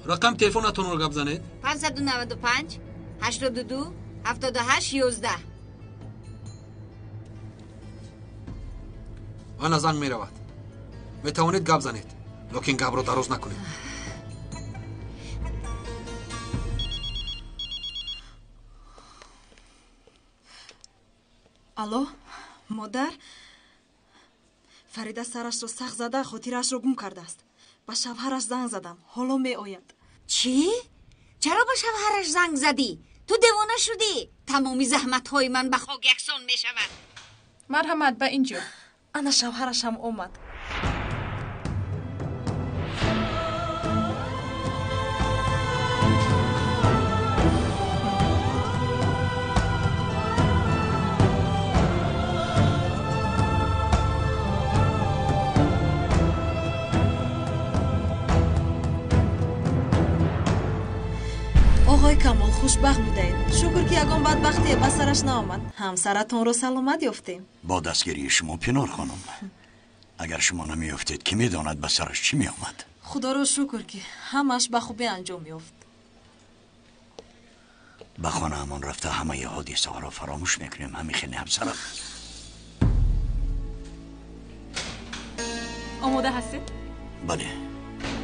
Рақами телефонатонро гап занед. 595 82 78 11. Ана занг меравад. Метавонед гап занед, лекин гапро дароз накунед. Алло, модар? Фарида сарашро сахт зада хотираашро гум кардааст. Ба шавҳараш занг задам, ҳоло меояд. Чӣ? Чаро ба шавҳараш занг задӣ? Ту девона шудӣ? Тамоми заҳматҳои ман ба хок яксон мешавад. Марҳамат, ба ин ҷо. Ана шавҳараш ҳам омад. Оғои Камол, хушбахт будаед. Шукр, ки ягон бадбахтие ба сараш наомад. Ҳамсаратонро саломат ёфтем. Бо дастгирии шумо, Пинор хонум. Агар шумо намеёфтед, ки медонад ба сараш чӣ меомад? Худоро шукр, ки ҳамааш ба хубӣ анҷом ёфт. Ба хонаамон рафта ҳамаи ҳодисаҳоро фаромӯш мекунем. Ҳамин хеле ҳамсарам. Омода ҳастед? Бале.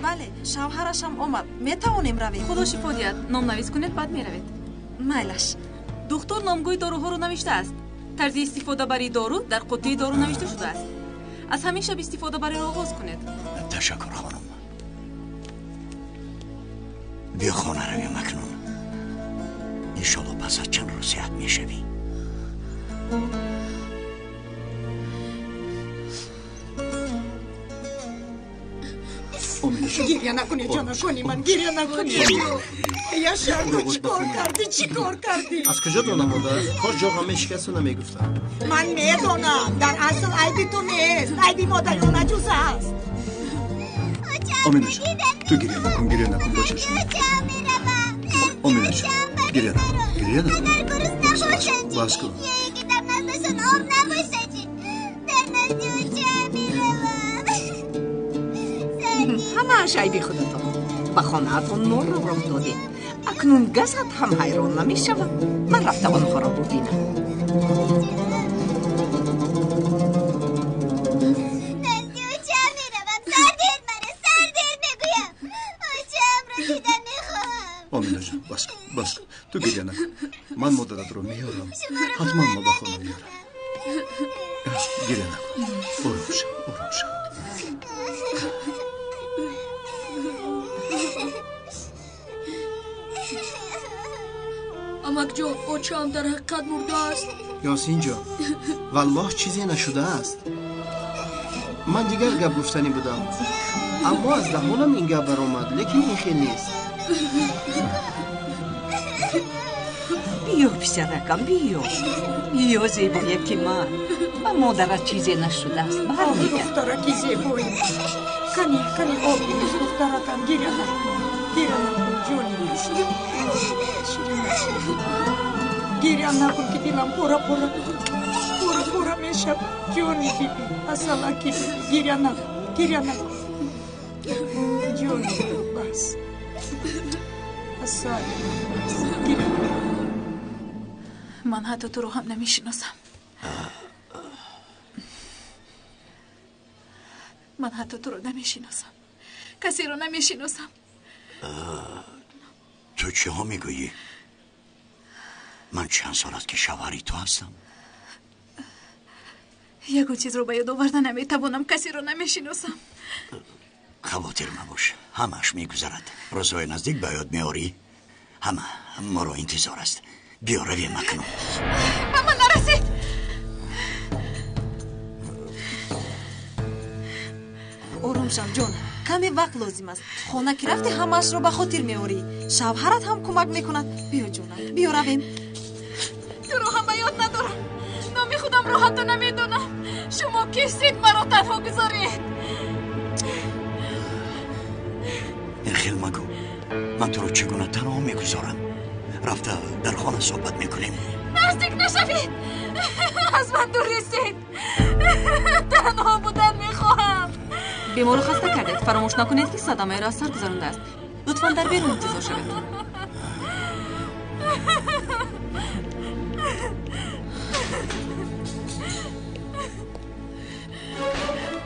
Бале, шавҳарашам омад. Метавонем равем? Худо шифо диҳад. Номнавис кунед, баъд меравед. Майлаш. Духтур номгӯи доруҳоро навиштааст. Тарзи истифодабарии дору дар қуттии дору навишта шудааст. Аз ҳамин шаб истифодабариро оғоз кунед. Ташаккур, хонум. Биё хона равем акнун. Иншолло пас аз чанд рӯз сиҳат мешавӣ. Гиря накунӣ, ҷонакони ман, гиря накунӣ. Яшар, ту чӣ кор кардӣ? Чӣ кор кардӣ? Аз куҷо донам, модар? Кош ҷоғам мешикасту намегуфтам. Ман медонам, дар асл айби ту нест, айби модари он аҷуза аст. Оминаҷон, ту гиря накун, гиря накун, бачаҷон. Оминаҷон, гиря накун, гиря накун. Бас кун. Дар наздашон об набошад, дар назди оча меравам. Ҳамааш айби худатон. Ба хонаатон морро роҳ додед. Акнун газат ҳам ҳайрон намешавад. Ман рафта онҳоро бубинам. Назди оча меравам. Сардед мара, сардед мегӯям. Очаамро дида мехоҳам. Оминаҷон, бас кун, бас кун. Ту гиря накун. Ман модаратро меёрам. Ҳатман мо ба хона меёрам. Гиря накун. Ором шав, ором шав. Амакҷон, очаам дар ҳақиқат мурдааст. Ёсинҷон, валлоҳ чизе нашудааст. Ман дигар гап гуфтанӣ будам, аммо аз даҳонам ин гап баромад, лекин ин хел нест. Биё, писаракам, биё. Биё, зебояки ман. Ба модарат чизе нашудааст. Бармегардам. Духтараки зебои. Кани, кани, об бинӯш, духтаракам, гиря накун. Гиря накун, ҷони ширин. Гиря накун, ки дилам пора пора пора пора мешавад. Ҷони биби, асалаки биби, гиря накун, гиря накун. Ҷони бас. Асали бас, гиря накун. Ман ҳатто туро ҳам намешиносам. Ман ҳатто туро намешиносам. Касеро намешиносам. Ту чиҳо мегӯӣ? Ман чанд сол аст, ки шавҳари ту ҳастам. Ягон чизро ба ёд оварда наметавонам. Касеро намешиносам. Хавотир мабош, ҳамааш мегузарад. Рӯзҳои наздик ба ёд меорӣ. Ҳама моро интизор аст. Биё равем акнун. Ба ман нарасед! Ором шав, ҷон. Каме вақт лозим аст. Хона ки рафтӣ, ҳамаашро ба хотир меорӣ. Шавҳарат ҳам кӯмак мекунад. Биё, ҷонам, биё равем. Туро ҳам ба ёд надорам. Номи худамро ҳатто намедонам. Шумо кистед, маро танҳо гузоред? Ин хел магӯ. Ман туро чӣ гуна танҳо мегузорам? Рафта дар хона суҳбат мекунем. Наздик нашавед! Аз ман дур истед! Танҳо будан мехоҳам. Беморро хаста кардед. Фаромӯш накунед, ки садамаеро аз сар гузарондааст. Лутфан дар берун интизор шавед.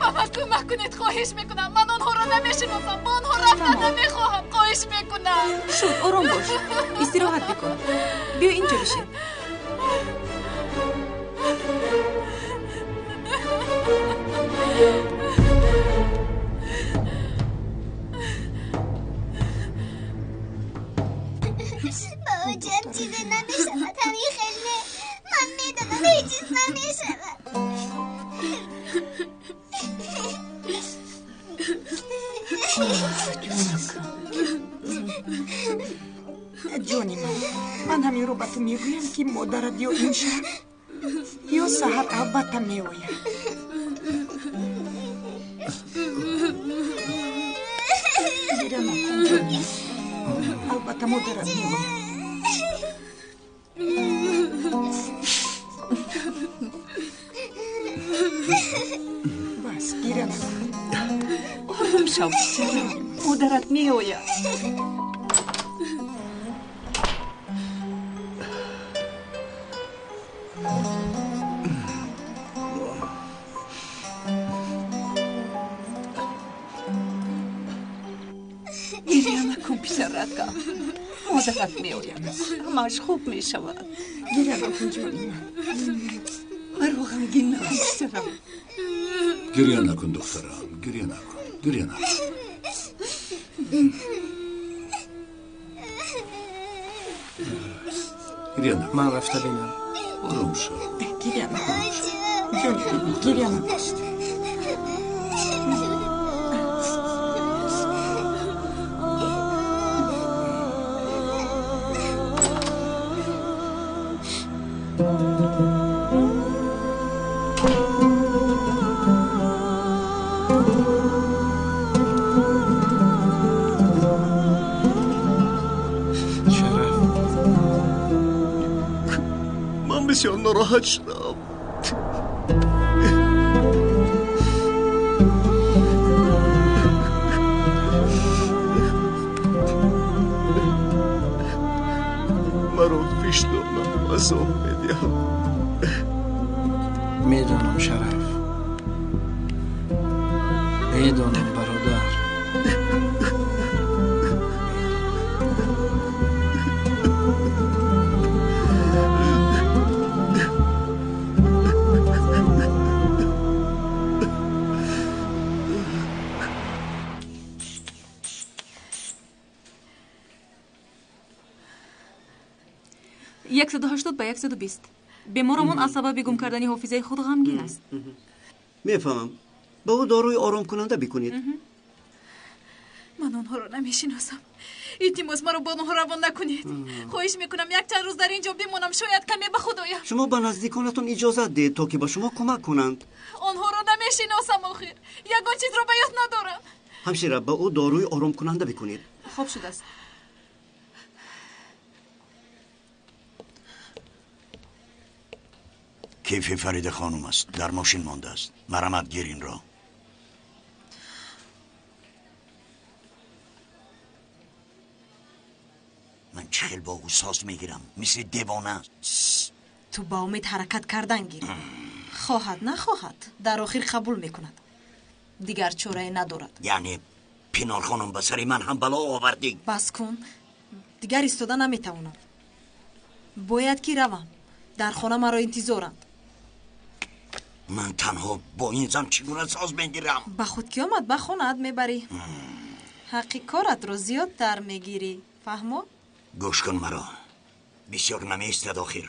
Ба ман кӯмак кунед, хоҳиш мекунам. Ман онҳоро намешиносам, бо онҳо рафтан намехоҳам, хоҳиш мекунам. Шуд, ором бош, истироҳат бикун. Биё инҷо бишин. Ба очам чизе намешавад, ҳамин хел не. Ман медонам, ҳеҷ чиз намешавад. Ҷони ман, ман ҳаминро ба ту мегӯям, ки модарат ё ин шаб ё саҳар албатта меояд. Гиря накун, ҷони ман, албатта модарат меояд. Бас, гиря накун. Ором шав, модарат меояд. Гиря накун, писаракам, модарат меояд, ҳамааш хуб мешавад. Гиря накун, ҷони ман. Маро ғамгин накун, писарам. Гиря накун, духтарам, гиря накун, гиря накун. Гиря накун. Ман рафта бинам. Ором шав. Гиря накун, ҷони ман, гиря накун. Шараф, Ман бисёр нороҳат шудам. Маро виҷдонам азоб медиҳад. Медонам, Шараф, медонам, бародар. 180 ба 120. Беморамон аз сабаби гум кардани ҳофизаи худ ғамгин аст. Мефаҳмам. Ба ӯ дорои оромкунанда бикунед. Ман онҳоро намешиносам. Илтимос, маро бо онҳо равон накунед. Хоҳиш мекунам, якчанд рӯз дар ин ҷо бимонам, шояд каме ба худ оям. Шумо ба наздиконатон иҷозат диҳед, то ки ба шумо кӯмак кунанд. Онҳоро намешиносам, охир ягон чизро ба ёд надорам. Ҳамшира, ба ӯ дорои оромкунанда бикунед. Хоб шудааст. Кифи Фарида хонум аст, дар мошин мондааст. Марамат, гир инро. Ман чӣ хел бо ӯ соз мегирам, мисли девона. Ту ба умед ҳаракат кардан гир. Хоҳад нахоҳад, дар охир қабул мекунад. Дигар чорае надорад. Яъне Пинор хонум, ба сари ман ҳам бало овардӣ. Бас кун, дигар истода наметавонам. Бояд ки равам, дар хона маро интизоранд. Ман танҳо бо ин зан чӣ гуна соз мегирам? Ба худ ки омад, ба хонаат мебарӣ. Ҳаққи коратро зиёдтар мегирӣ, фаҳмо? Гӯш кун маро, бисёр намеистад охир.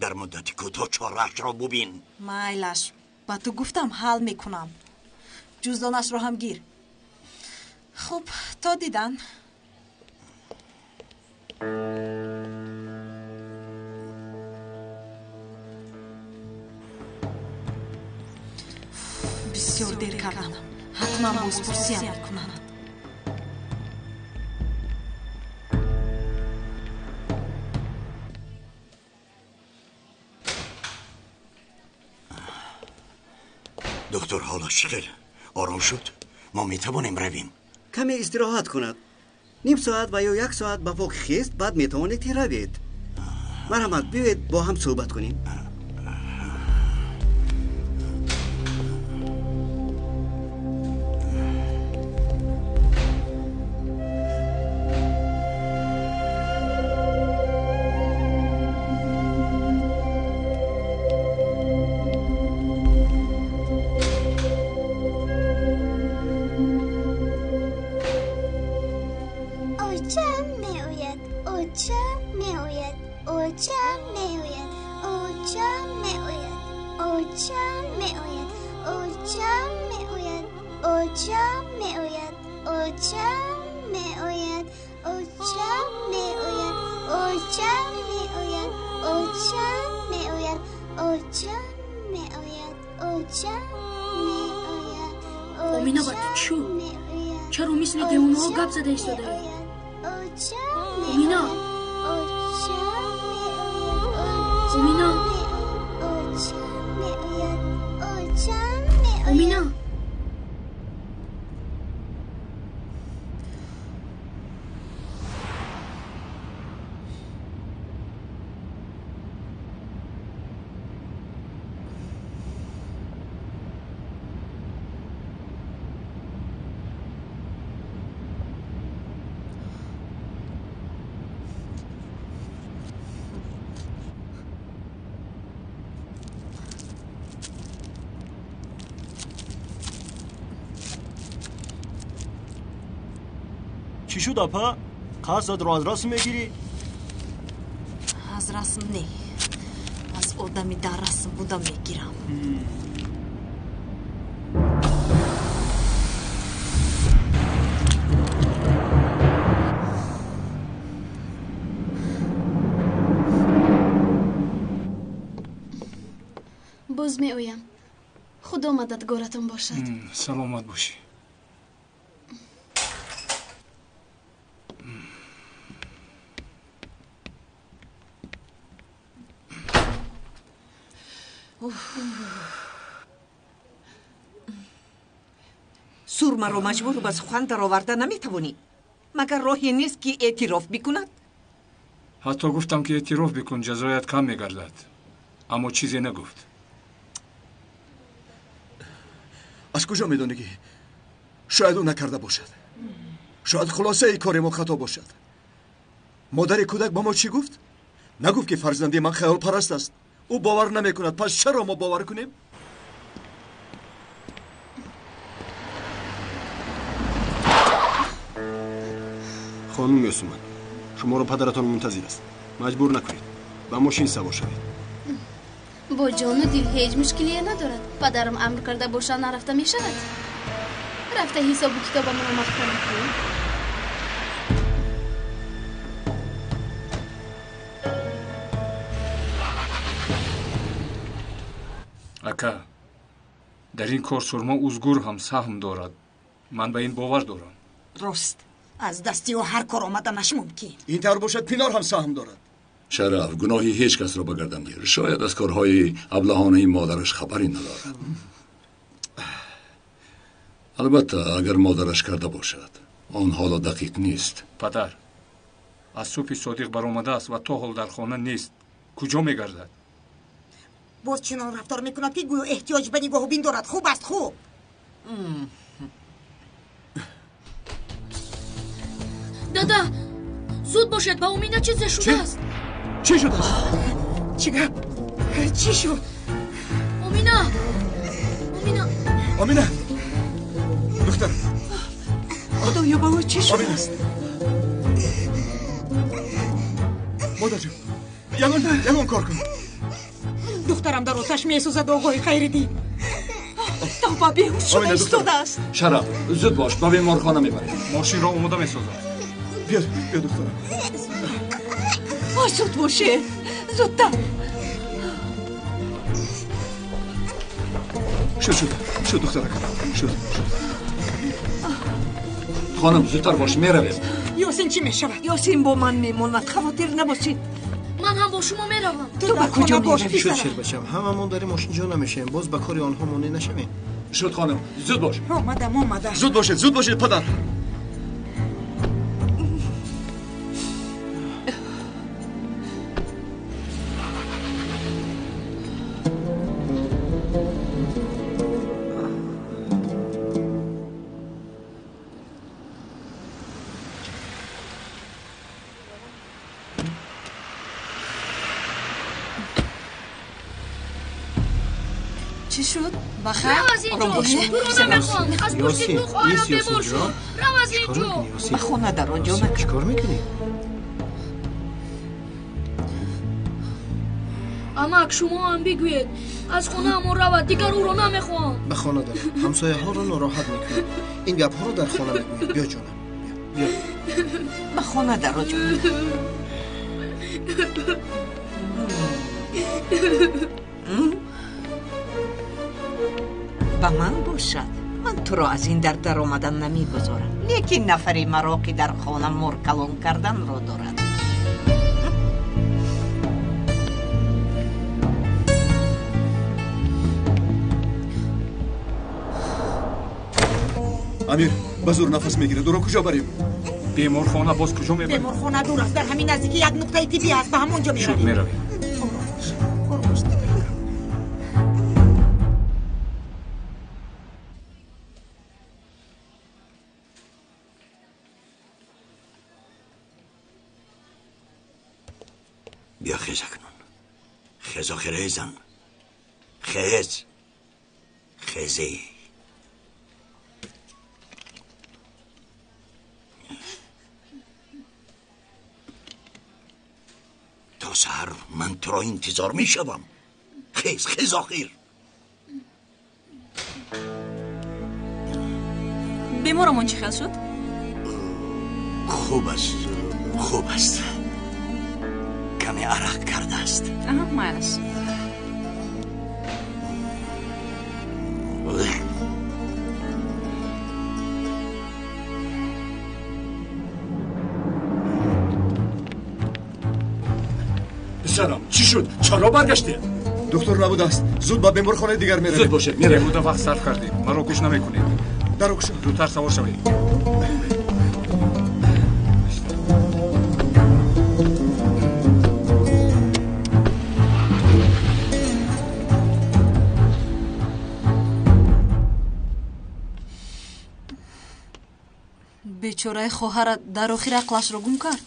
Дар муддати кӯтоҳ чораашро бубин. Майлаш, ба ту гуфтам, ҳал мекунам. Ҷуздонашро ҳам гир. Хуб, то дидан. Бисёр дер кардам, ҳатман бозпурсиям мекунанд. Доктор, ҳолаш чӣ хел? Ором шуд? Мо метавонем равем? Каме истироҳат кунад. Ним соат ва ё як соат ба по хест, баъд метавонед равед. Марҳамат, биёед бо ҳам суҳбат кунем. Омина, ба ту чӣ шуд? Чаро мисли девонаҳо гап зада истодаӣ? Омина, Омина, Омина. Чӣ шуд, апа? Қасдатро аз расм мегирӣ? Аз расм не, аз одами дар расм буда мегирам. Боз меоям. Худо мададгоратон бошад. Саломат бошӣ. Сурмаро маҷбуру ба сухан дароварда наметавонӣ. Магар роҳе нест, ки эътироф бикунад? Ҳатто гуфтам, ки эътироф бикун, ҷазоят кам мегардад, аммо чизе нагуфт. Аз куҷо медонӣ, ки шояд ӯ накарда бошад? Шояд хулосаи кори мо хато бошад. Модари кӯдак ба мо чӣ гуфт? Нагуфт, ки фарзанди ман хаёлпараст аст? Ӯ бовар намекунад, пас чаро мо бовар кунем? Хонум Ёсуман, шуморо падаратон мунтазир аст. Маҷбур накунед, ба мошин савор шавед. Бо ҷону дил ҳеҷ мушкилие надорад. Падарам амр карда боша, нарафта мешавад? Рафта ҳисобу китобамро маҳкам кунем. Ака, дар ин кор Сурмо Узгур ҳам саҳм дорад. Ман ба ин бовар дорам. Рост, аз дасти ӯ ҳар кор омаданаш мумкин. Ин тавр бошад, Пинор ҳам саҳм дорад. Шараф, гуноҳи ҳеҷ касро ба гардан гир. Шояд аз корҳои аблаҳонаи модараш хабаре надорад. Албатта, агар модараш карда бошад, он ҳоло дақиқ нест. Падар, аз субҳи Содиқ баромадааст ва то ҳол дар хона нест. Куҷо мегардад? Боз чунон рафтор мекунад, ки гӯё эҳтиёҷ ба нигоҳубин дорад. Хуб аст, хуб. Дада, зуд бошед, ба Омина чизе шудааст. Чӣ шудааст? Чӣ гап? Чӣ шуд? Омина, Омина, Омина, духтар. Худоё, ба ӯ чӣ шудааст? Модарҷон, ягон кор кун. Духтарам дар оташ месӯзад, оғои Хайриддин. Тавба, беҳуш шуда истодааст. Шараф, зуд бош, ба беморхона мебарем. Мошинро омода месозам. Биё, биё, духтарам. Ой, зуд боше, зудтар. Шуд, шуд, шуд, духтаракам, шуд, шуд. Хонум, зудтар бош, меравем. Ёсин чӣ мешавад? Ёсин бо ман мемонад, хавотир набошед. Ман ҳам бо шумо меравам. Ту ба куҷо меравӣ? Шуд, шербачам, ҳамамон дар ин мошин ҷо намешавем. Боз ба кори онҳо монеъ нашавем. Шуд, хонум, зуд бош. Омадам, омадам. Зуд бошед, зуд бошед, падар. Чӣ шуд? Бахайр? Рав аз ин ҷо! Туро намехоҳам! Аз пушти ту хоҳарам бемор шуд! Рав аз ин ҷо! Ба хона даро, ҷонак. Чӣ кор мекунӣ? Амак, шумо ҳам бигӯед, аз хонаамон равад, дигар ӯро намехоҳам. Ба хона даро, ҳамсояҳоро нороҳат мекунӣ. Ин гапҳоро дар хона мегӯед. Биё ҷонам, биё. Ба хона даро, ҷонам. Ба ман бошад, ман туро аз ин дар даромадан намегузорам, лекин нафаре маро ки дар хона мор калон карданро дорад. Амир, ба зӯр нафас мегирад, ӯро куҷо барем? Беморхона боз куҷо мебарем? Беморхона дур аст, дар ҳамин наздикӣ як нуқтаи тиббӣ ҳаст, ба ҳамон ҷо меравем. Шуд, меравем. Биё, хез акнун. Хез, охир, зан. Хез. Хезе. То саҳар ман туро интизор мешавам. Хез, хез, охир. Беморамон чӣ хел шуд? Хуб аст, хуб аст. Каме арақ кардааст. Аҳа, майлаш. Писарам, чӣ шуд? Чаро баргаштед? Доктор набудааст. Зуд ба беморхонаи дигар меравем. Зуд бошед, меравем. Беҳуда вақт сарф кардем. Маро гӯш намекунед. Даро кушо. Зудтар савор шавед. Бечораи хоҳарат дар охир ақлашро гум кард.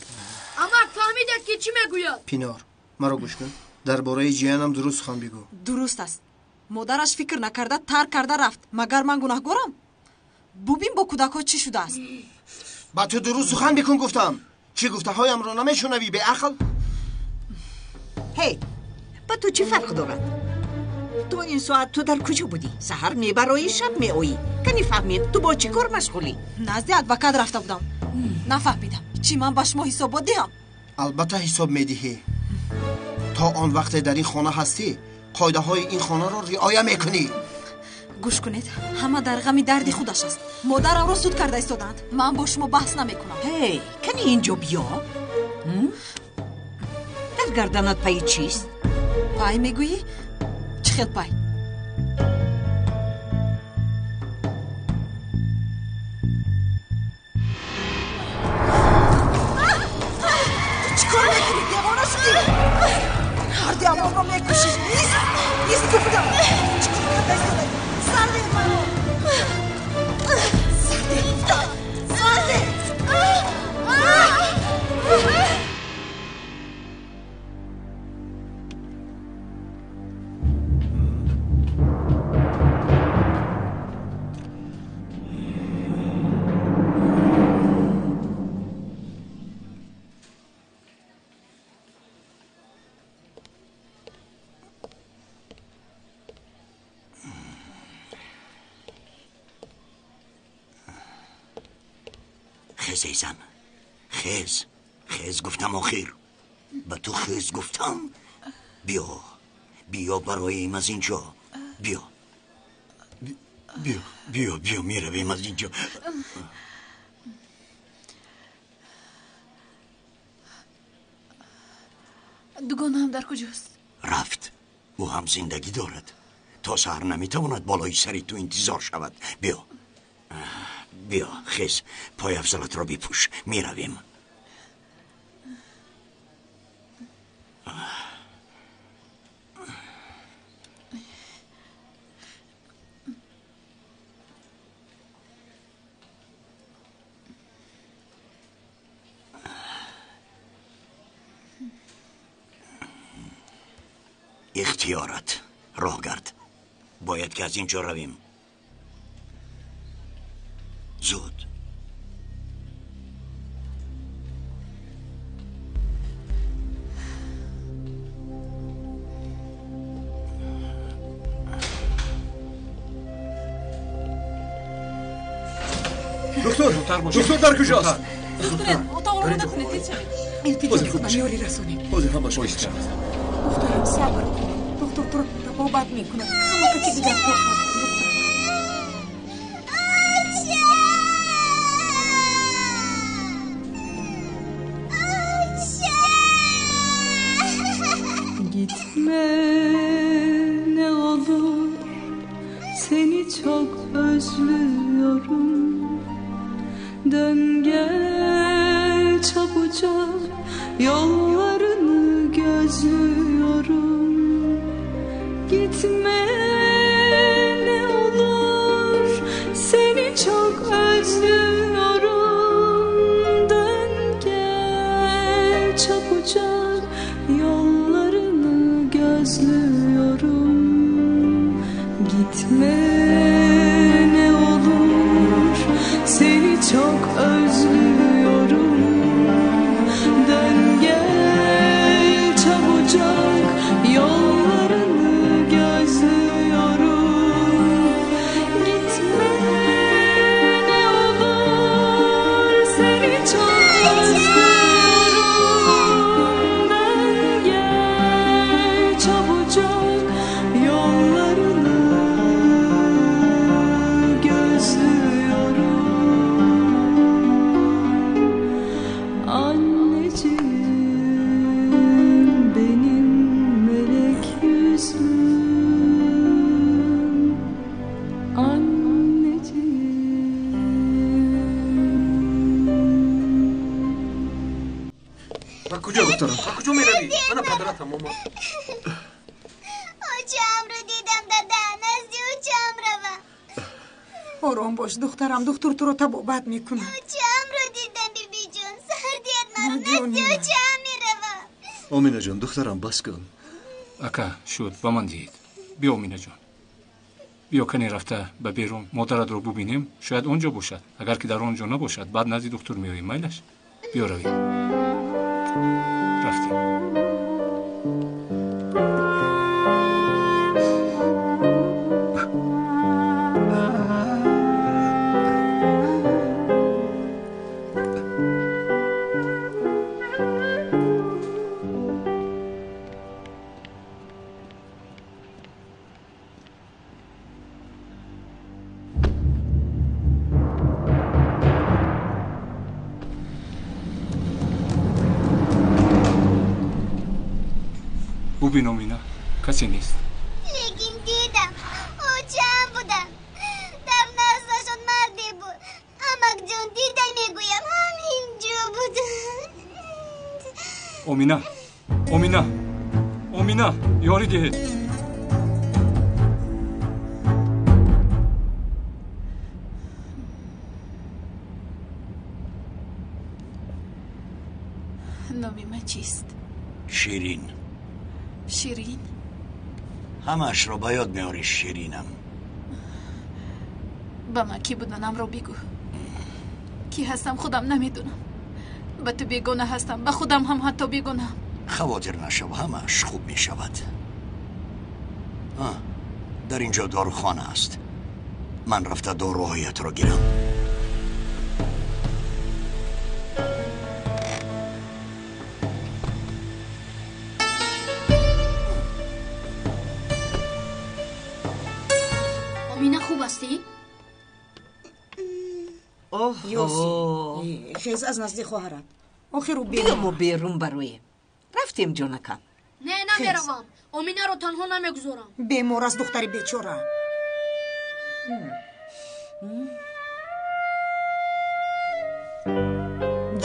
Амак, фаҳмидед ки чӣ мегӯяд? Пинор, маро гӯш кун. Дар бораи ҷиянам дуруст сухан бигӯ. Дуруст аст. Модараш фикр накарда тарк карда рафт. Магар ман гунаҳгорам? Бубин бо кӯдакҳо чӣ шудааст. Ба ту дуруст сухан бикун гуфтам. Чӣ гуфтаҳоямро намешунавӣ, беақл? Ҳей, ба ту чӣ фарқ дорад? То ин соат ту дар куҷо будӣ? Саҳар мебароӣ, шаб меоӣ. Кани фаҳмем, ту бо чӣ кор машғулӣ? Назди адвокат рафта будам. Нафаҳмидам. Чӣ ман ба шумо ҳисобот диҳам? Албатта ҳисоб медиҳӣ. То он вақте дар ин хона ҳастӣ, қоидаҳои ин хонаро риоя мекунӣ. Гӯш кунед, ҳама дар ғами дарди худаш аст. Модарамро суд карда истодаанд. Ман бо шумо баҳс намекунам. Ҳей, кани инҷо биё. Дар гарданат пайи чист? Пай мегӯӣ? Чӣ хел пай? Ту чӣ кор мекунӣ? Девона шудӣ? Ҳарди амонро мекушӣ. Ист, ист гуфтам. Чӣ кор карда истодаӣ? Сарде маро. Сарде гуфтам. Сарде. Хез, эй зан, хез, хез гуфтам, охир. Ба ту хез гуфтам. Биё, биё бароем аз ин ҷо. Биё, биё, биё, биё, меравем аз ин ҷо. Дугонаам дар куҷост? Рафт. Ӯ ҳам зиндагӣ дорад. То саҳар наметавонад болои сари ту интизор шавад. Биё, биё, хез, пойафзалатро бипӯш, меравем. Ихтиёрат, роҳ гард. Бояд ки аз ин ҷо равем. Зуд. Доктор, доктор дар куҷост? Доктор, отоқро омода кунед, тез шавед. Илтиҷо мекунам, ёрӣ расонед. Ҳозир ҳамаш мешавад. Духтарам, сабр кун. Доктор туро табобат мекунад. Ҳама дигар тоқат кун, духтарам. Gitme ne olur, seni çok özlüyorum. Dön gel çabucak, yollarını gözlüyorum. Gitme ne olur, seni çok özlüyorum. Dön gel çabucak, yollarını gözlüyorum. Gitme ne olur, seni çok özlüyorum. Dön gel çabucak, yollarını gözlüyorum. Gitme ne olur, seni çok özlüyorum. Dön gel çabucak, yollarını gözlüyorum. Anneciğim benim melek yüzlüm, anneciğim. Ба куҷо, духтарам? Ба куҷо меравӣ? Ана падаратам омад. Очамро дидам, дада, назди очам равам. Ором бош, духтарам, духтур туро табобат мекунад. Очамро дидам, бибиҷон, сардият маро, назди очам меравам. Оминаҷон, духтарам, бас кун. Ака, шуд, ба ман диҳед. Биё, Оминаҷон. Биё, кане рафта ба берун модаратро бубинем, шояд он ҷо бошад. Агар ки дар он ҷо набошад, баъд назди духтур меоем, майлаш? Биё равем. Рафтем. Бубин, Омина, касе нест. Лекин дидам, очам буданд. Дар наздашон марде буд. Амакҷон, дида мегӯям, ҳамин ҷо буд. Омина, Омина, Омина, ёрӣ диҳед. Номи ман чист? Ширин. Ширин? Ҳамаашро ба ёд меорӣ, Ширинам. Ба ман кӣ буданамро бигӯ. Кӣ ҳастам худам намедонам. Ба ту бегона ҳастам, ба худам ҳам ҳатто бегонаам. Хавотир нашав, ҳамааш хуб мешавад. Дар ин ҷо дорухона аст. Ман рафта доруҳоятро гирам. Омина, хуб ҳастӣ? Ёсин, хез аз назди хоҳарат. Охир ӯ биё мо берун бароем. Рафтем, ҷонакам. Не, намеравам. Оминаро танҳо намегузорам. Бемор аст духтари бечора.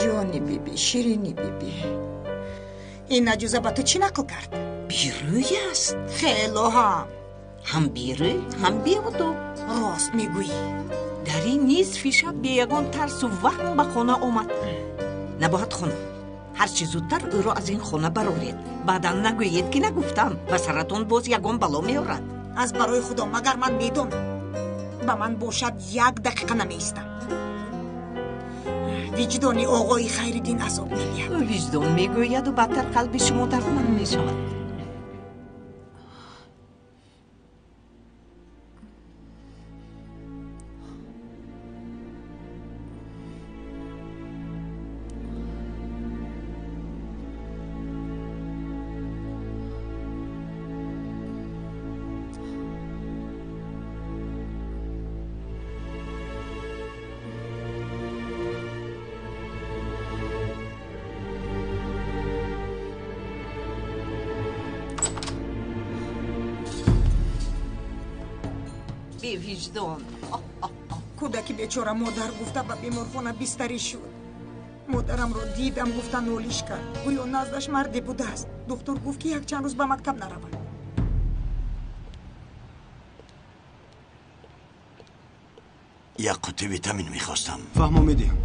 Ҷони биби, ширини биби, ин аҷуза ба ту чӣ нақл кард? Берӯй аст. Хело ҳам. Ҳам берӯй, ҳам беодоб. Рост мегӯӣ. Дар ин нисфи шаб бе ягон тарсу ваҳм ба хона омад. Набоҳад хонум, ҳарчи зудтар ӯро аз ин хона бароред. Баъдан нагӯед, ки нагуфтам, ба саратон боз ягон бало меорад. Аз барои Худо, магар ман медонам? Ба ман бошад як дақиқа намеистам. Виҷдони оғои Хайриддин азоб медиҳад. Виҷдон мегӯяду бадтар қалби шумо дардманд мешавад. Бевиҷдон. Кӯдаки бечора модар гуфта ба беморхона бистарӣ шуд. Модарамро дидам, гуфта нолиш кард. Гӯё наздаш марде будааст. Духтур гуфт, ки якчанд рӯз ба мактаб наравад. Як қути витамин мехостам. Фаҳмо, медиҳам.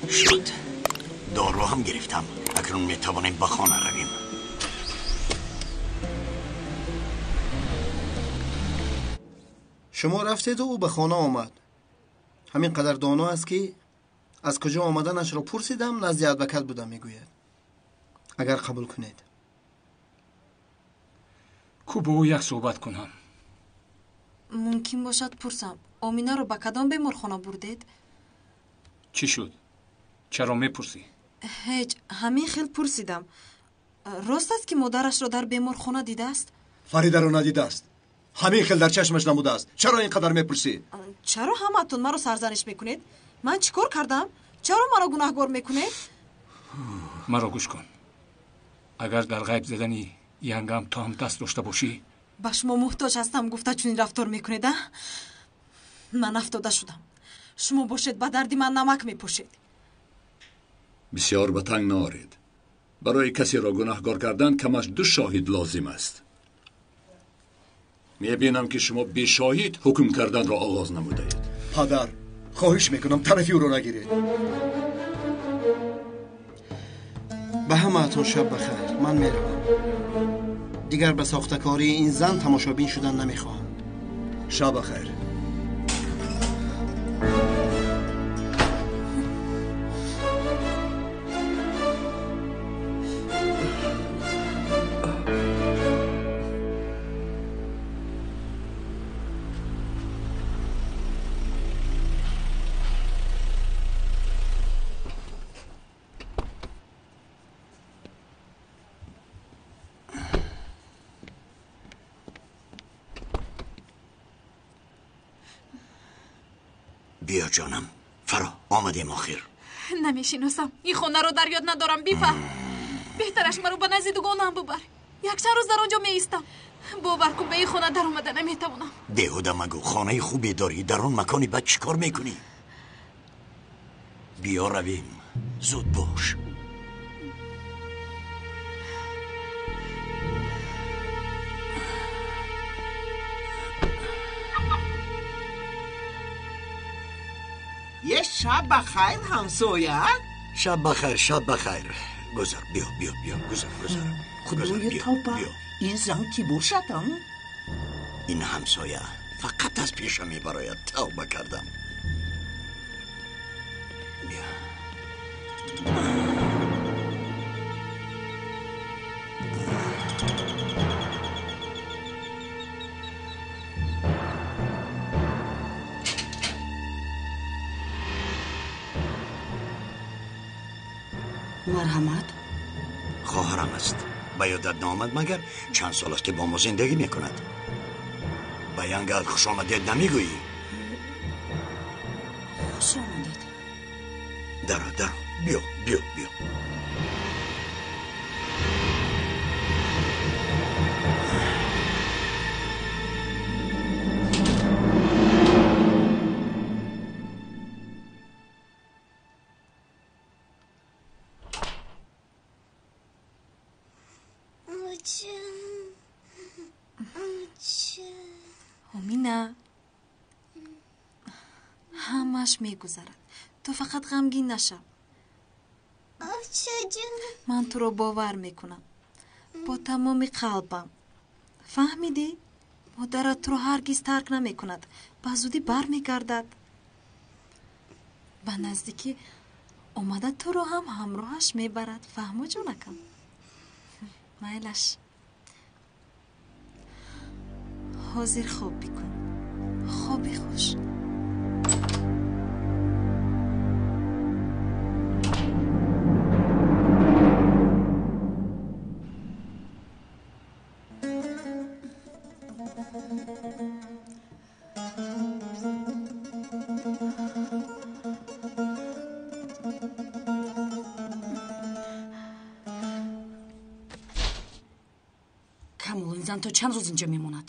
شد. دارو هم گرفتم. اکنون میتوانیم به خانه رویم. شما رفتید و او به خانه آمد. همین قدر دانا است که از کجا آمدنش را پرسیدم، نزد ادوکت بودم میگوید. اگر قبول کنید. کو با او یک صحبت کنم. ممکن باشد پرسم آمینه رو به کدام بیمارخانه بردید؟ چی شد؟ چرا میپرسی؟ هیچ، همین خیل پرسیدم. راست است که مادرش را در بیمارخانه دیده است؟ فریده را ندیده است. همین خیل در چشمش نموده است. چرا اینقدر میپرسی؟ چرا همتون مرا سرزنش میکنید؟ من چیکار کردم؟ چرا مرا گناهگار میکنید؟ مرا گوش کن. اگر در غیب زدنی ینگم تو هم دست داشته باشی، به شما محتاج هستم گفته چنین رفتار میکنید؟ من افتاده شدم. شما باشید به درد من نمک میپوشید. بسیار به تنگ نارید. برای کسی را گناهگار کردن کمش 2 شاهد لازم است. میبینم که شما بی شاهد حکم کردن را آغاز نمودید. پدر، خواهش میکنم طرفی او را نگیرید. به همه‌تون شب بخیر. من میروم. دیگر به ساختکاری این زن تماشابین شدن نمیخواهم. شب بخیر. بیا جانم، فرا آمدیم آخر. نمیشیناسم، این خانه رو در یاد ندارم. بیفهم بهترش مرا به نزد دوگانه‌ام ببر. یک چند روز در آنجا می ایستم. باور کن به این خانه در آمده نمیتوانم. بیهوده مگو، خانه خوبی داری، در آن مکانی بد چیکار میکنی؟ بیا رویم، زود باش. یه شب بخیر همسایه. شب بخیر، شب بخیر. گذر، بیا بیا بیا، گذر گذر. خدای توبه، این زن کی باشد؟ این همسایه فقط از پیشم میبراید. توبه کردم. بیا. مرحمت. خواهرم است. به یادت نامد مگر چند سال است که با ما زندگی میکند. به ینگل خوش آمدید نمیگویی؟ خوش آمدید. درو درو، بیا بیا بیا. Оча, оча. Омина, ҳамааш мегузарад. Ту фақат ғамгин нашав. Очаҷон. Ман туро бовар мекунам бо тамоми қалбам. Фаҳмидӣ? Модарат туро ҳаргиз тарк намекунад. Ба зудӣ бармегардад. Ба наздикӣ омада туро ҳам ҳамроҳаш мебарад. Фаҳмо, ҷонакам? Майлаш. Ҳозир хоб бикун. Хоби хуш. Камол, ин зан то чанд рӯз инҷо мемонад?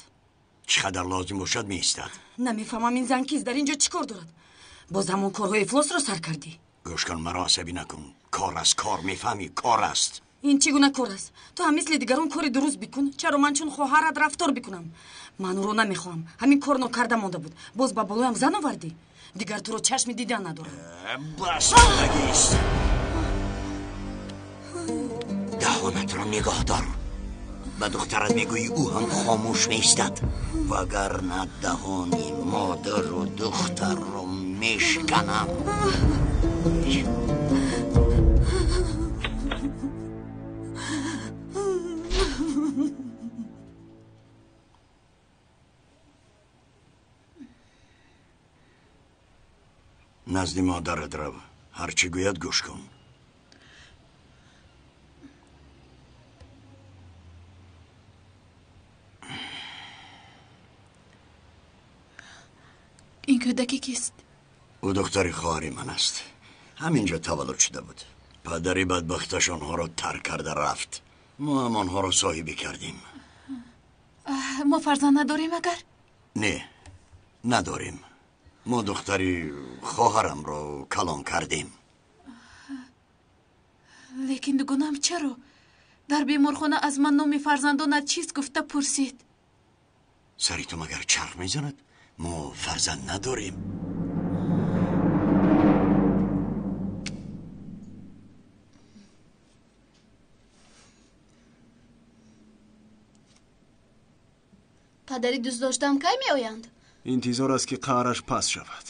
Чӣ қадар лозим бошад меистад. Намефаҳмам, ин зан кист, дар инҷо чӣ кор дорад? Боз ҳамон корҳои ифлосро сар кардӣ? Гӯш кун, маро асабӣ накун. Кор аст, кор, мефаҳмӣ? Кор аст. Ин чӣ гуна кор аст? Ту ҳам мисли дигарон кори дуруст бикун. Чаро ман чун хоҳарат рафтор бикунам? Ман ӯро намехоҳам. Ҳамин кор нокарда монда буд. Боз ба болоям зан овардӣ? Дигар туро чашми дидан надорам. Бас, нагист. Даҳонатро нигоҳ дор. Ба духтарат мегӯӣ, ӯ ҳам хомӯш меистад, вагарна даҳони модару духтарро мешканам. Назди модарат рав, ҳарчӣ гӯяд гӯш кун. Ин кӯдаки кист? Ӯ духтари хоҳари ман аст. Ҳаминҷо таваллуд шуда буд. Падари бадбахташ онҳоро тарк карда рафт. Мо ҳам онҳоро соҳибӣ кардем. Мо фарзанд надорем агар? Не, надорем. Мо духтари хоҳарамро калон кардем. Лекин дугонаам чаро дар беморхона аз ман номи фарзандонат чист гуфта пурсид? Сари ту магар чарх мезанад? Мо фарзанд надорем. Падари дӯстдоштаам кай меоянд? Интизор аст, ки қаҳраш паст шавад.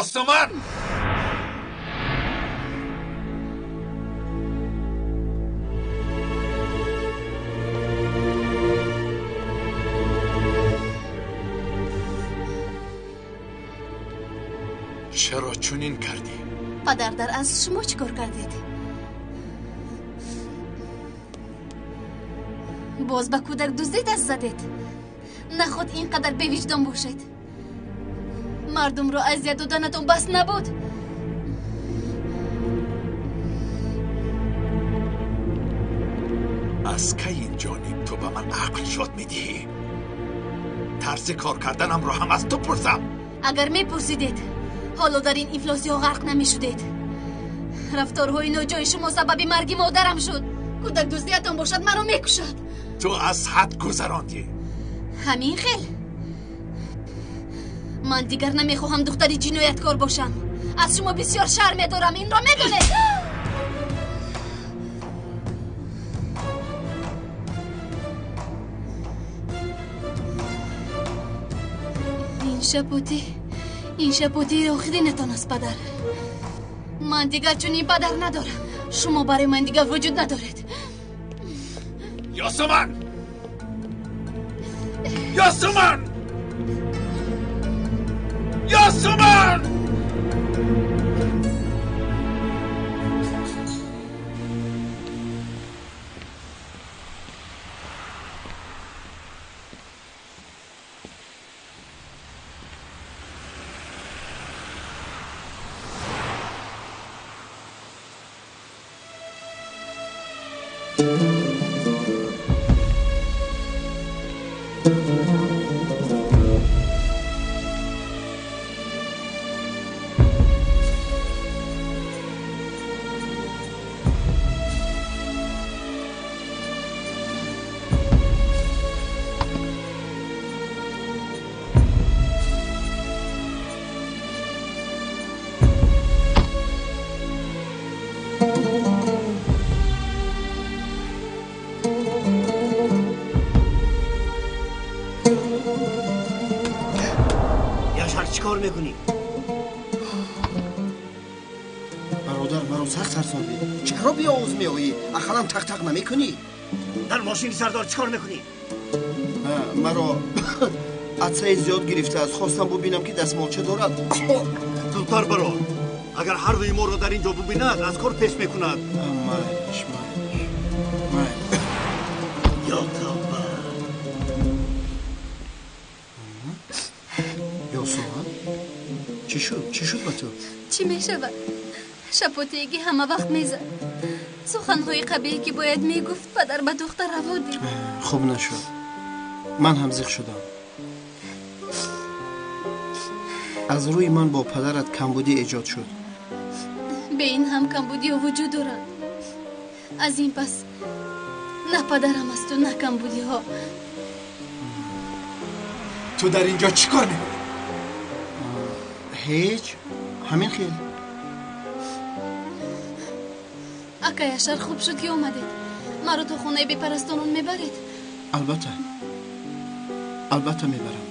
Ёсуман! Чаро чунин кардӣ? Падар, дар асл шумо чӣ кор кардед? Боз ба кӯдак дуздӣ даст задед? Наход ин қадар бевиҷдон бошед. Мардумро азият доданатон бас набуд? Аз кай ин ҷониб ту ба ман ақл ёд медиҳӣ? Тарзи кор карданамро ҳам аз ту пурсам? Агар мепурсидед, ҳоло дар ин ифлосиҳо ғарқ намешудед. Рафторҳои ноҷои шумо сабаби марги модарам шуд. Кӯдак дуздиятон бошад, маро мекушад. Ту аз ҳад гузарондӣ. Ҳамин хел? Ман дигар намехоҳам духтари ҷинояткор бошам. Аз шумо бисёр шарм медорам, инро медонед. Ин шапотии охиринатон аст, падар. Ман дигар чунин падар надорам. Шумо барои ман дигар вуҷуд надоред. Ёсуман! Ёсуман! Ёсуман! чӣ кор мекунӣ? Бародар, маро сахт тарсондӣ. Чаро беовоз меоӣ? Ақаллан тақ-тақ намекунӣ? Дар мошини сардор чӣ кор мекунӣ? Маро атсаи зиёд гирифтааст. Хостам бубинам, ки дастмолча дорад. Зудтар баро. Агар ҳар дуи моро дар ин ҷо бубинад, аз кор пеш мекунад. Майлиш, майлиш, майлиш. Ё тавба! Ёсуман, чӣ шуд? Чӣ шуд ба ту? Чӣ мешавад? Шапотегӣ ҳама вақт мезад. Суханҳои қабеҳе ки бояд мегуфт, падар ба духтар раво дид. Хуб нашуд. Ман ҳам зиқ шудам. Аз рӯи ман бо падарат камбудӣ эҷод шуд. Бе ин ҳам камбудиҳо вуҷуд доранд. Аз ин пас на падарам асту, на камбудиҳо. Ту дар ин ҷо чӣ кор мекунӣ? Ҳеҷ, ҳамин хел. Акай Ашар, хуб шуд ки омадед. Маро то хонаи бепарастонон мебаред? Албатта, албатта мебарам.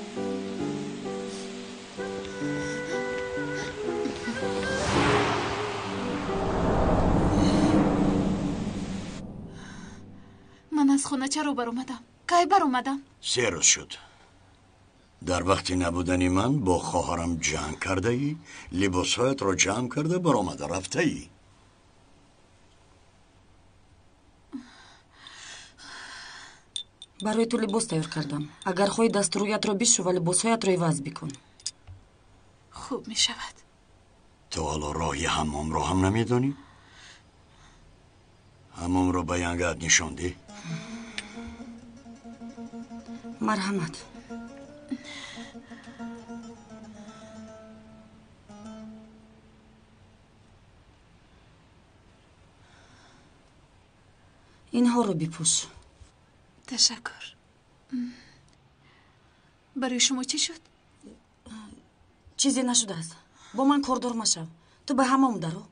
Ман аз хона чаро баромадам? Кай баромадам? 3 рӯз шуд. Дар вақти набудани ман бо хоҳарам ҷанг кардаӣ, либосҳоятро ҷамъ карда баромада рафтаӣ. Барои ту либос тайёр кардам. Агар хоҳӣ, дасту рӯятро бишу ва либосҳоятро иваз бикун. Хуб мешавад. Ту ҳоло роҳи ҳаммомро ҳам намедонӣ? Ҳаммомро ба янгаат нишон деҳ. Марҳамат. Инҳоро бипӯш. Ташаккур. Барои шумо чӣ шуд? Чизе нашудааст. Бо ман кордор машав. Ту ба ҳаммом даро.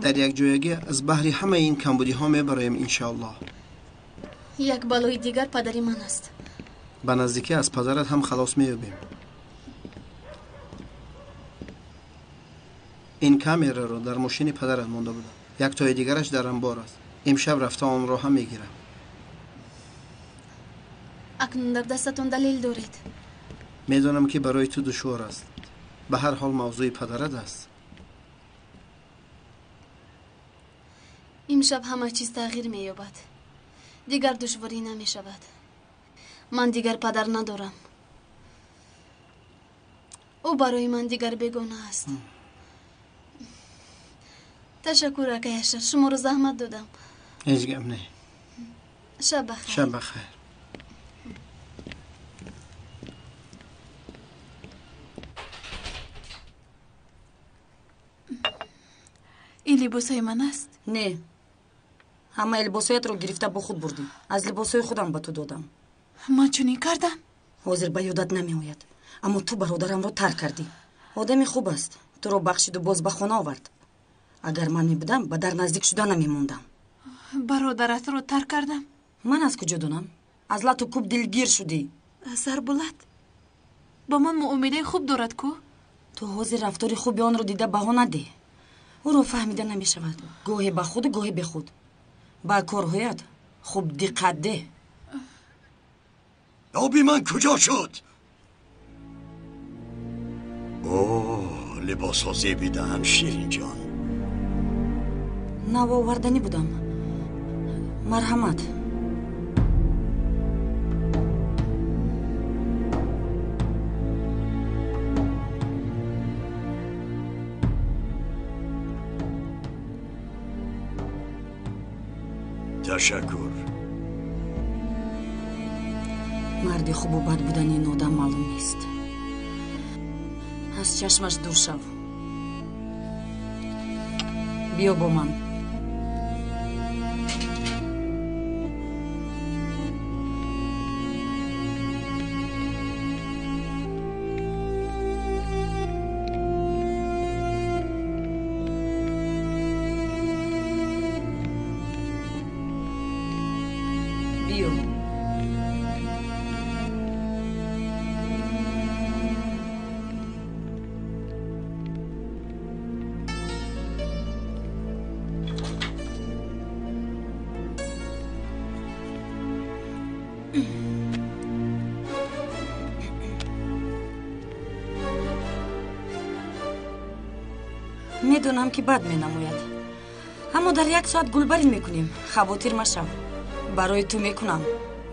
Дар якҷоягӣ аз баҳри ҳамаи ин камбудиҳо мебароем, иншоаллоҳ. Як балои дигар падари ман аст. Ба наздикӣ аз падарат ҳам халос меёбем. Ин камераро дар мошини падарат монда будам. Яктои дигараш дар анбор аст. Имшаб рафта онро ҳам мегирам. Акнун дар дастатон далел доред. Медонам, ки барои ту душвор аст. Ба ҳар ҳол мавзӯи падарат аст. Имшаб ҳама чиз тағйир меёбад. Дигар душворӣ намешавад. Ман дигар падар надорам. Ӯ барои ман дигар бегона аст. Ташаккур, акай Ашар, шуморо заҳмат додам. Ҳеҷ гап не. Шаб бахайр. Шаб бахайр. Ин либосҳои ман аст? Не, ҳамаи либосҳоятро гирифта бо худ бурдӣ. Аз либосҳои худам ба ту додам. Ман чунин кардам? Ҳозир ба ёдат намеояд, аммо ту бародарамро тарк кардӣ. Одами хуб аст, туро бахшиду боз ба хона овард. Агар ман мебудам, ба дар наздик шуда намемондам. Бародаратро тарк кардам? Ман аз куҷо донам? Аз лату кӯб дилгир шудӣ. Зарбулат ба ман муомилаи хуб дорад ку? Ту ҳозир рафтори хуби онро дида баҳо надеҳ. Ӯро фаҳмида намешавад. Гоҳе ба худу гоҳе бехуд. Ба корҳоят хуб диққат деҳ. Оби ман куҷо шуд? О, либосҳо зебидаанд, Ширинҷон. Навоварданӣ будам. Марҳамат. Ташаккур. Марди хубу бад будани ин одам маълум нест. Аз чашмаш дур шав. Биё бо ман. Биё. Медонам, ки бад менамояд, аммо дар як соат гулбарин мекунем. Хавотир машав, барои ту мекунам.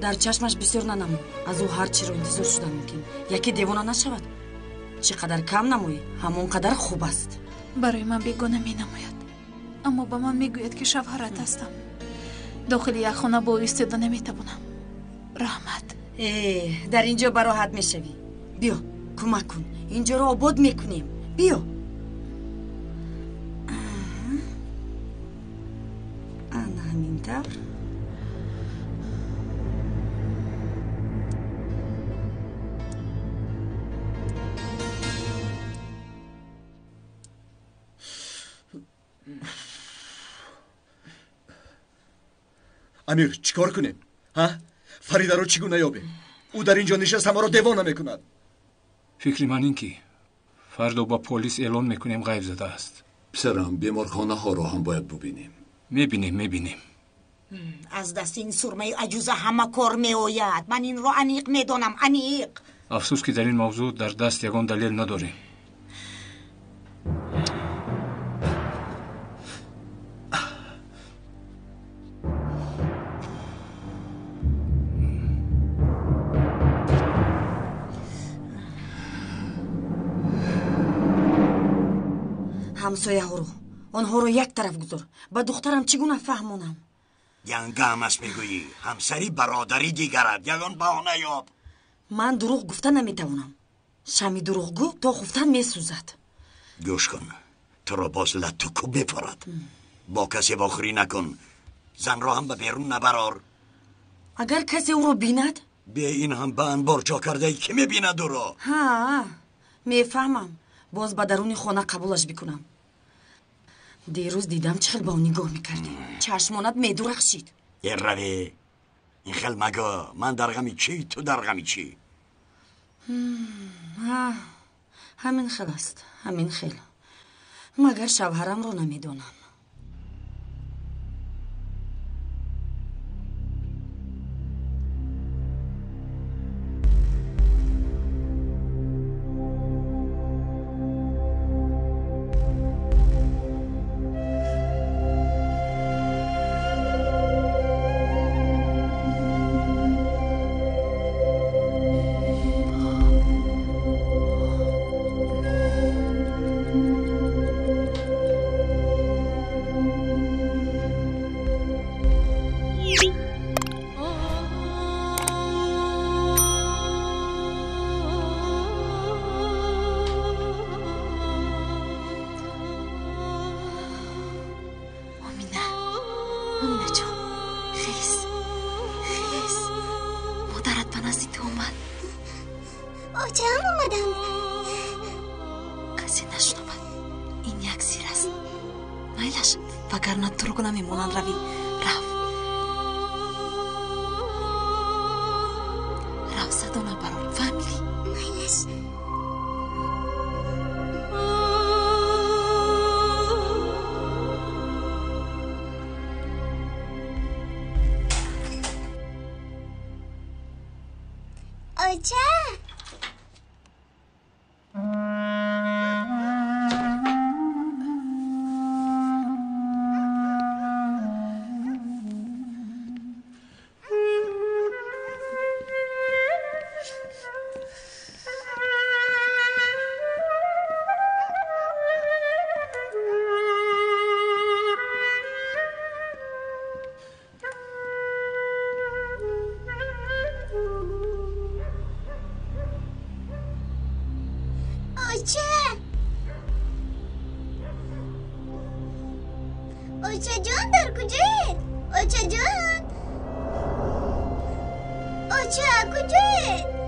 Дар чашмаш бисёр нанамо, аз ӯ ҳар чиро интизор шуда мумкин. Яке девона нашавад. Чӣ қадар кам намоӣ, ҳамон қадар хуб аст. Барои ман бегона менамояд, аммо ба ман мегӯяд, ки шавҳарат ҳастам. Дохили як хона бо ӯ истода наметавонам. Раҳмат. Э, дар ин ҷо бароҳат мешавӣ. Биё, кӯмак кун, ин ҷоро обод мекунем. Биё. Ана ҳамин тавр. Амир, чӣ кор кунем? Ҳа? Фаридаро чӣ гуна ёбем? Ӯ дар ин ҷо нишаста маро девона мекунад. Фикри ман ин ки фардо ба полис эълон мекунем, ғайб задааст. Писарам, беморхонаҳоро ҳам бояд бубинем. Мебинем, мебинем. Аз дасти ин сурмаи аҷуза ҳама кор меояд. Ман инро аниқ медонам, аниқ. Афсӯс, ки дар ин мавзӯъ дар даст ягон далел надорем. Ҳамсояҳоро, онҳоро як тараф гузор. Ба духтарам чӣ гуна фаҳмонам? Янгамас мегӯӣ, ҳамсари бародари дигарат, ягон баҳона ёб. Ман дурӯғ гуфта наметавонам. Шами дурӯғгӯ то хуфтан месӯзад. Гӯш кун, туро боз латту кӯб мепорад. Бо касе вохӯрӣ накун, занро ҳам ба берун набарор. Агар касе ӯро бинад? Бе ин ҳам ба анбор ҷо кардаи, ки мебинад ӯро? Ҳа, мефаҳмам. Боз ба даруни хона қабулаш бикунам. Дирӯз дидам чӣ хел ба ӯ нигоҳ мекардӣ. Чашмонат медурахшид. Э раве, ин хел магӯ. Ман дар ғами чӣ, ту дар ғами чӣ? Ҳамин хел аст, ҳамин хел. Магар шавҳарамро намедонам. Очаҷон дар куҷоед? Очаҷон, оча куҷоед?